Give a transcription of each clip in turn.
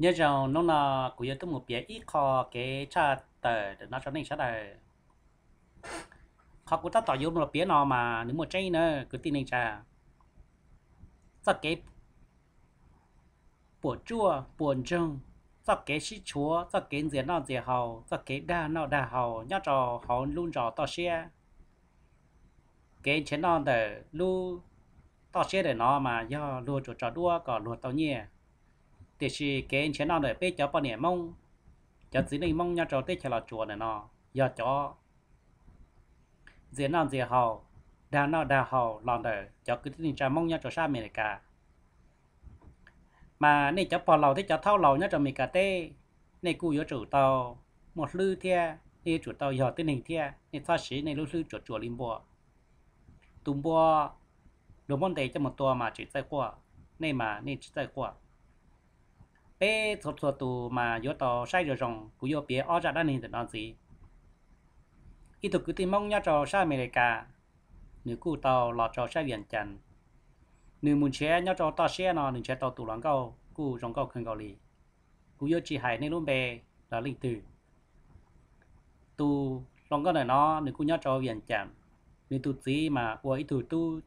Nyob zoo, hnub no kuv yuav tuaj mus piav ib qho kev tshaj tawm no rau nej sawv daws. Qhov kuv tab tom yuav los piav no mas nws muaj tseeb na kwv tij neej tsa. Txoj kev puas tsuaj puas ntsoog, txoj kev sib tshuav, txoj kev ntxias noj ntxias haus, txoj kev dag noj dag haus nyob rau hauv lub zos toj siab. Kev nrhiav noj ntawm lub toj siab ntawm no mas yog luag tsuas tso duab kom luag tau nyiaj, tiam sis kev nrhiav noj ntawm peb cov poj niam Hmoob, cov txiv neej Hmoob nyob rau teb chaws Los Tsuas ntawm no yog cov ntxias noj ntxias haus, dag noj dag haus los ntawm cov kwv tij neej tsa Hmoob nyob rau sab Amelikas. Mas nej cov pog laus thiab cov thaub laus nyob rau Amelikas teb, nej kuj yuav tsum tau muaj hlwb thiab nej yuav tsum tau yog tib neeg thiab, nej txhob siv nej lub hlwb tsuas tsuas li npua. Tus npua luag muab ntes coj mus tua mas tsis txawj quaj, nej mas nej tsis txawj quaj. Peb txhua txhua tus mas yuav tau saib zoo zoo, kuv yuav piav ob zaj dab neeg ntawm no ntxiv. Ib tug kwv tij Hmoob nyob rau sab Amelikas, nws kuj tau los rau sab Vias Cas. Nws mus nrhiav nyob rau toj siab no nws nrhiav tau tus hluas nkauj kuj zoo nkauj kawg nkaus li. Kuv yuav tsis hais nej lub npe los leej twg. Tus hluas nkauj ntawm no nws kuj nyob rau Vias Cas. Nws tus txiv mas ua ib tug tub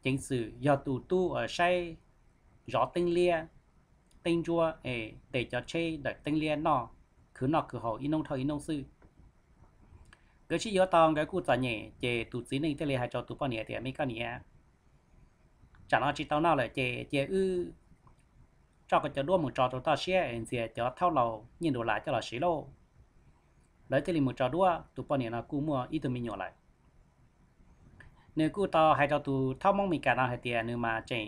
ceev xwm, yog tus tub uas saib zov teeb liab, teeb ntsuab es ntes cov tsheb ntawm teeb liab noj, khwv noj khwv haus ib hnub dhau ib hnub xwb. Nkawd sib yuav tau nkawd kuj txom nyem ces tus txiv neej thiaj li hais rau tus poj niam tias, me koj niam, tsam no tsis tau noj lawm ces cia wb tso koj cov duab mus tso rau toj siab es ntxias cov thaub laus nyiaj dollar coj los siv lauj. Lawv thiaj li mus tso duab, tus poj niam no kuj muaj ib tug me nyuam lawm. Nws kuj tau hais rau tus thaub Hmoob Amelikas no hais tias nws mas tseem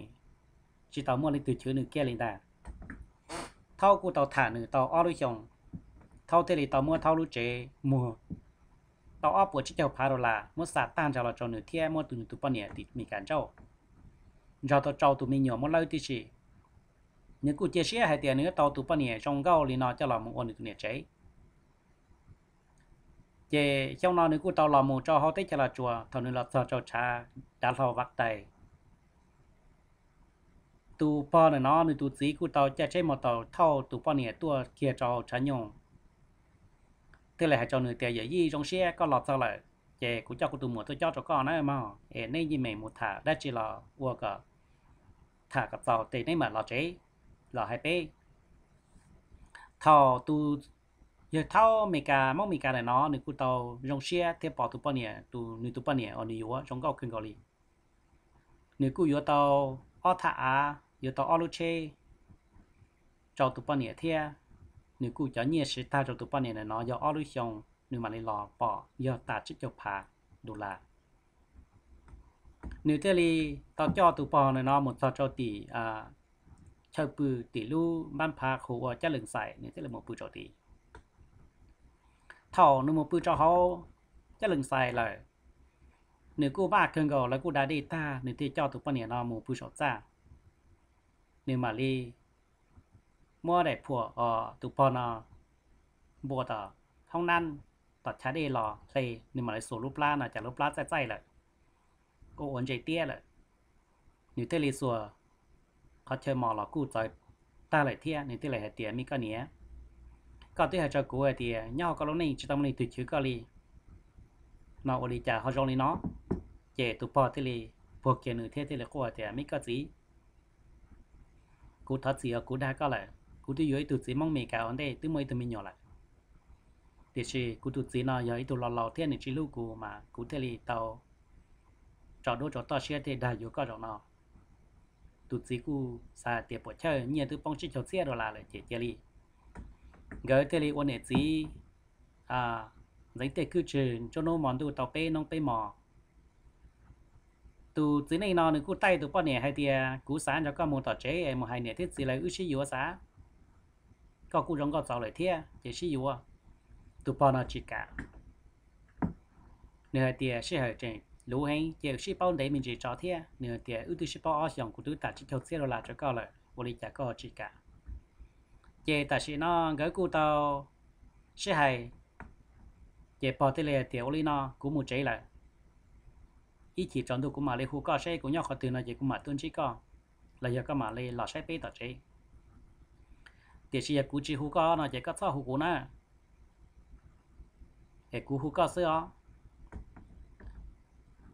tsis tau muaj leej twg chwv nws kiag li ntag. Thaub kuj tau tham nws tau ob lub xyoo, thaub thiaj li tau muab thaub lub tsev muag tau ob puas tsib caug phav dollar muab xa tag nrho los rau nws thiab muab tus nws tus poj niam tim Amelikas ntsauj, nrog tau rau tus me nyuam muab lawb tib si. Nws kuj cia siab hais tias nws yuav tau tus poj niam zoo nkauj li no coj los mus ua nws tus niam tsev. Ces xyoo no nws kuj tau los mus rau hauv teb chaws Los Tsuas, thaum nws los txog rau tshav dav hlau Vav Tais, tus pog ntawm no nws tus txiv kuj tau caij tsheb mus tau thauj tus poj niam tuaj kiag rau hauv tshav nyoog, thiaj li hais rau nws tias, yawm yij, zoo siab koj los txog lawm, ces kuv coj kuv tus muam tuaj cob rau koj na mog, es neb yeej meem mus tham dab tsi los ua kom tham kom txaus tes neb mam los tsev, los hais peb. Thaum tus yawg thaub Amelikas, Hmoob Amelikas ntawm no nws kuj tau zoo siab thiab pom tus poj niam, tus nws tus poj niam uas nws yuav zoo nkauj kawg nkaus li. Nws kuj yuav tau ob thaj av, yuav tau ob lub tsheb rau tus poj niam thiab. Nws kuj cov nyiaj siv tag rau tus poj niam ntawm no yog ob lub xyoo, nws mam li los pom yog tas tsib caug phav dollar. Nws thiaj li tau coj tus pog ntawm no mus txog rau tim chaw pw tim lub npab phav qhuv ua Cab Lees Xais, nws thiaj li mus pw rau tim. Thaum nws mus pw rau hauv Cab Lees Xais lawm, nws kuj maj kawg nkaus, lawv kuj da dej tag, nws thiaj coj tus poj niam no mus pw saum txaj. Nws mam li muab daim phuam uas tus pog no npua tom hoob nab tom chav dej los hle, nws mam li xuas lub plab no cas lub plab txaij txaij lawm, ua ua ntse tiab lawm. Nws thiaj li xuas qhov chaw mos los kuj txawv tag lawm thiab, nws thiaj li hais tias, me koj niam, koj twb hais rau kuv hais tias nyob hauv koj lub neej tsis tau muaj leej twg chwv koj li, no ua li cas ho zoo li no? Ces tus pog thiaj li puag kiag nws thiab thiaj li quaj tias, me koj txiv, kuv thov txim os, kuv dag koj lawm, kuv twb yuav ib tug txiv Hmoob Meskas ua ntej twb muaj ib tug me nyuam lawm, tiam sis kuv tus txiv no yog ib tug laus laus thiab nws tsis hlub kuv mas kuv thiaj li tau tso duab rau toj siab thiaj dag yuav koj zaum no. Tus txiv kuj xav hais tias puas chawj, nyiaj twb poob tsib caug txhiab dollar lawm ces cia li. Nkawd thiaj li ua niam txiv ntxeev tej khwb tswg nruab hnub hmo ntuj tau peb hnub peb hmos. Tus txiv neej no nws kuj taij tus poj niam hais tias, kuv xav nrog koj mus tom tsev es mus hais niam thiab txiv lawv wb sib yuav xav, koj kuj zoo nkauj txaus lawm thiab ces sib yuav. Tus pog no tsis kam. Nws hais tias sij hawm tseem luv heev ces sib paub ntev me ntsis tso thiab. Nws hais tias wb twb sib paub ob xyoos, kuv twb tas tsib caug txhiab dollar rau koj lawm, ua li cas koj tsis kam? Ces tam sim no nkawd kuj tau sib hais, ces pog thiaj li hais tias ua li no kuv mus tsev lawm, ib chim tsaus ntuj kuv mam li hu koj seb kuv nyob qhov twg no ces kuv mam tuaj ntsib koj, los yog koj mam li los saib peb tom tsev. Tiam sis yog kuv tsis hu koj no ces koj txhob hu kuv na, es kuv hu koj xwb os.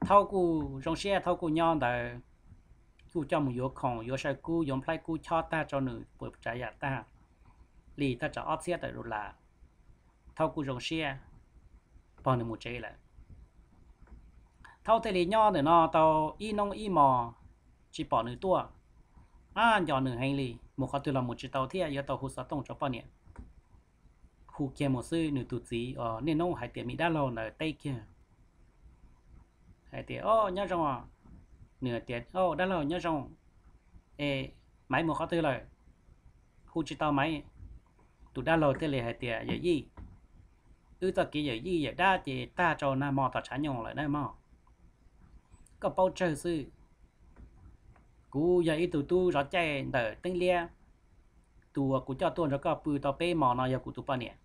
Thaub kuj zoo siab, Thaub kuj nyob ntawd, kuj coj mus yuav khoom, yuav saw kub, yuav nplhaib kub chob tag rau nws puas tsav yam tag li thaj tsam ob txhiab tawm dollar. Thaub kuj zoo siab, pog nws mus tsev lawm. Thaub thiaj li nyob ntawm no tau ib hnub ib hmos tsis pom nws tuaj. Ab, nco nws heev li, mus qhov twg los mus tsis tau thiab, yuav tau hu xov tooj rau poj niam. Hu kiag mus xwb, nws tus txiv uas niaj hnub hais tias me dab laug ntawd teb kiag hais tias, Au, nyob zoo. Nws tias, Au, dab laug nyob zoo, es Maiv mus qhov twg lawm? Hu tsis tau Maiv. Tus dab laug thiaj li hais tias, Yawm yij, wb txoj kev yawm yij yawm dab ces tag rau nag hmo tom tshav nyoog lawm na mog. Koj paub tsawg xwb. Kuv yog ib tug tub zov caij ntawm Teeb Liab. Tus uas kuv coj tuaj nrog koj pw tau peb hmos no yog kuv tus poj niam.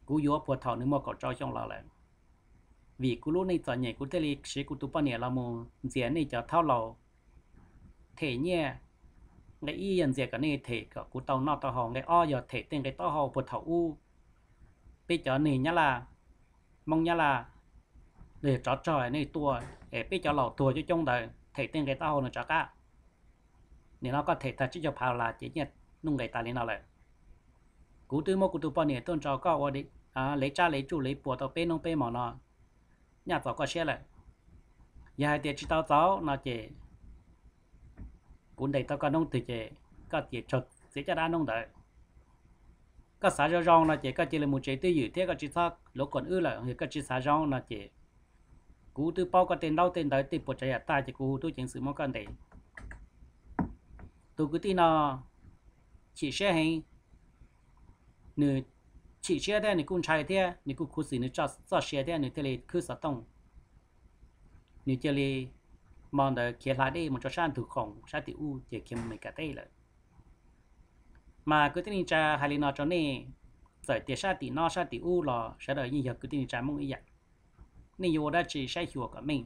Kuv yuav puag thaum nws muaj kaum rau xyoo los lawm. Vim kuv lub neej txom nyem kuv thiaj li siv kuv tus poj niam los mus ntxias nej cov thaub laus them nyiaj. Nqe ib yog ntxias kom nej them kom kuv tau noj tau haus, nqe ob yog them tej nqe taub hau puag thaum ub peb cov neeg Nyab Laj, Hmoob Nyab Laj, los yog tsov rog nej tua es peb cov laus tuag coob coob ntawd them tej nqe taub hau no rov qab. Nim no koj them tag tsib caug phav las ces nyiaj nuj nqis tas li no lawm. Kuv twb muab kuv tus poj niam tuaj nrog koj ua lev tsab lev tsuj lev puas tau peb hnub peb hmos no, nyaj txaus koj siab lawm. Yog hais tias tsis tau txaus no ces kuv ntes tau koj hnub twg ces koj ces raug txiav caj dab hnub ntawd. Koj xav zoo zoo no ces koj cia li mus tsev twj ywm thiab koj tsis txhob luav koom wb lawm. Yog koj tsis xav zoo no ces kuv twb paub koj tej ntaub tej ntawv tej puas tsav yam tag ces kuv hu tub ceev xwm muab koj ntes. Tus kwv tij no chim siab heev, nws chim siab thiab nws kuj ntshai thiab nws kuj khuv xim nws txoj sia thiab nws thiaj li khwb xov tooj. Nws cia li hmo ntawd khiav hla dej mus rau sab ntug khoom sab tim ub ces khiav mus Meskas teb lawm. Mas kwv tij neej tsa, hais li no rau nej, txawm tias sab tim no sab tim ub los sawv daws yeej yog kwv tij neej tsa Hmoob ib yam. Nej yuav ua dab tsi saib xyuas kom meej.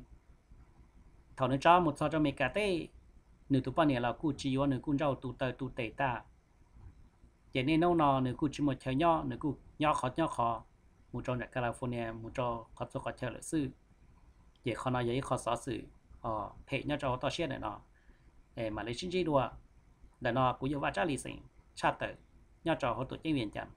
Thaum nws rov mus txog rau Meskas teb, nws tus poj niam los kuj tsis yuav nws, kuj nrauj tu taw tu tes tag. Ces niaj hnub no nws kuj tsis muaj chaw nyob, nws kuj nyob qhov nyob qhov, mus rau nram California, mus rau qhov txhua qhov chaw lawm xwb. Ces qhov no yog ib qho xov xwm phem nyob rau hauv toj siab ntawm no. Mam li sib ntsib dua. Ntawm no kuv yog Vaj Tsab Lis Xeem tshaj tawm nyob rau hauv tuam ceeb Vias Cas.